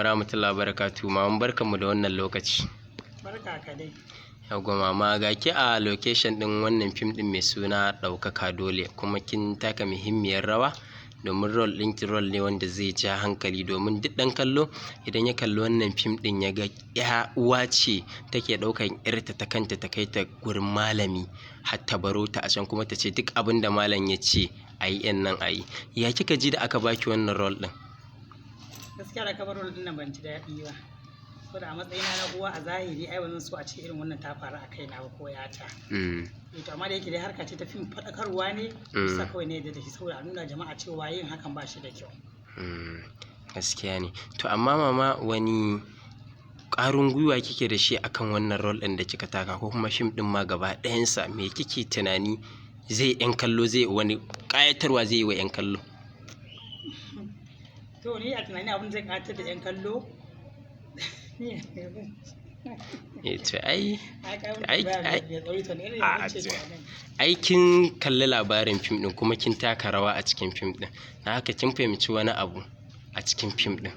Warahmatullahi wabarakatuh. Maman, barkanmu da wannan lokaci. Barka ka dai. Yawwa mama, ga ki a location ɗin wannan fim ɗin mai suna Ɗaukaka Dole, kuma kin taka muhimmiyar rawa domin role ɗinki role ne wanda zai ja hankali, domin duk ɗan kallo idan ya kalli wannan fim ɗin ya ga ya uwa ce take ɗaukan ƴarta ta kanta ta kai ta gurin malami har ta baro ta a can, kuma ta ce duk abin da malam ya ce a yi ƴan nan a yi. Ya kika ji da aka baki wannan role ɗin? Gaskiya da kabar role ɗin nan ban ji daɗi ba. Saboda a matsayina na uwa, a zahiri ai ba zan so a ce irin wannan ta faru a kaina ba ko yata. Eh, to amma da yake dai harka ce ta fim, faɗakarwa ne, bisa kawai ne da shi saboda a nuna jama'a cewa yin hakan ba shi da kyau. Gaskiya ne. To amma mama, wani ƙwarin gwiwa kike da shi akan wannan role ɗin da kika taka, ko kuma fim ɗin ma gaba ɗayansa, me kike tunani zai 'yan kallo, zai wani ƙayatarwa zai yi wa 'yan kallo? To ni a tunani abin zai ƙayatar da 'yan kallo. Eh, to ai ai ai ai kin kalli labarin fim ɗin kuma kin taka rawa a cikin fim ɗin. Na haka kin fahimci wani abu a cikin fim ɗin.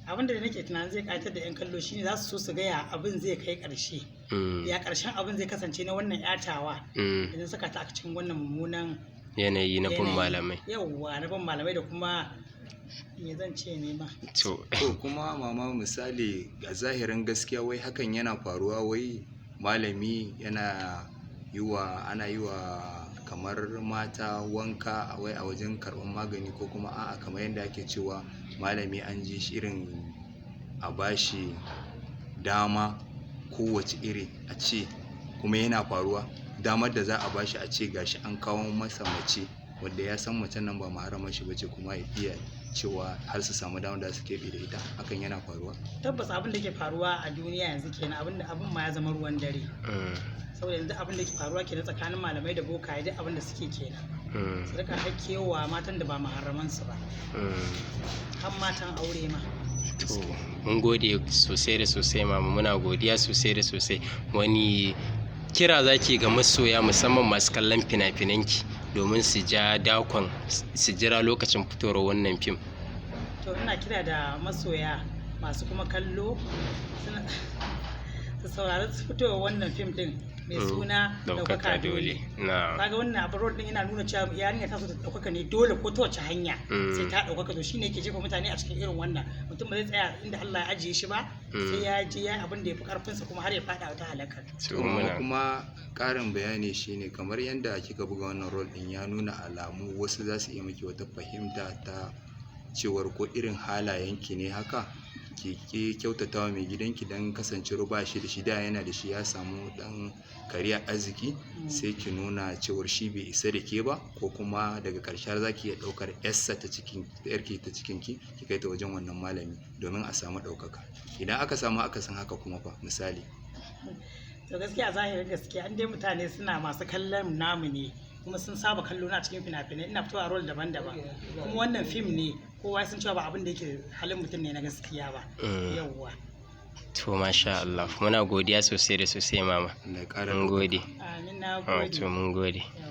Abin da nake tunanin zai ƙayatar da 'yan kallo shine za su so su ga ya abin zai kai ƙarshe. Ya ƙarshen abin zai kasance na wannan ƴatawa idan saka ta a cikin wannan mummunan yanayi na bin malamai. Yawwa, na bin malamai da kuma me zan ce ne ma. To. To kuma mama, misali a zahirin gaskiya wai hakan yana faruwa, wai malami yana yi wa, ana yi wa kamar mata wanka wai a wajen karɓar magani, ko kuma a'a, kamar yadda ake cewa malami an ji shi irin a bashi dama kowace iri a ce kuma yana faruwa, damar da za a bashi a ce gashi an kawo masa mace wadda ya san macen nan ba muharramar shi bace, kuma ya iya cewa har su samu damar da su keɓe da ita, hakan yana faruwa? Tabbas, abin da ke faruwa a duniya yanzu kenan, abin da abin ma ya zama ruwan dare. Saboda yanzu abin da ke faruwa kenan tsakanin malamai da bokaye, duk abin da suke kenan. Su rika hakkewa matan da ba muharraman su ba. Har matan aure ma. To mun gode sosai da sosai mama, muna godiya sosai da sosai. Wani kira zaki ga masoya, musamman masu kallon fina-finanki, domin su ja dakon su jira lokacin fitowar wannan fim? To ina kira da masoya masu kuma kallo su saurari fitowar wannan fim din mai suna Ɗaukaka Dole. Na. Kaga wannan abu, role din yana nuna cewa yarinya ta so ta ɗaukaka ne dole, ko ta wace hanya sai ta ɗaukaka. To shine yake jefa mutane a cikin irin wannan. Mutum ba zai tsaya inda Allah ya ajiye shi ba, sai ya je ya abin da ya fi karfinsa kuma har ya faɗa wata halakar. To muna kuma ƙarin bayani shine, kamar yadda kika buga wannan role din, ya nuna alamu wasu za su iya miki wata fahimta ta cewar ko irin halayenki ne haka, ki ki kyautatawa mai gidanki don kasancewar ba shi da shi, da yana da shi, ya samu dan kariyar arziki, sai ki nuna cewar shi bai isa da ke ba, ko kuma daga ƙarshe har za ki iya ɗaukar yarsa ta cikin yarki ta cikin ki, ki kai ta wajen wannan malami domin a samu ɗaukaka. Idan aka samu akasin haka kuma fa, misali? To gaskiya, zahirin gaskiya, an dai mutane suna masu kallon namu ne kuma sun saba kallo na cikin fina-finai, ina fitowa role daban-daban, kuma wannan fim ne, kowa sun cewa ba abin da yake halin mutum ne na gaskiya ba. Yawwa. To masha Allah, muna godiya sosai da sosai mama. Allah ya ƙara Mun gode. Amin, na gode. To mun gode. Yawwa.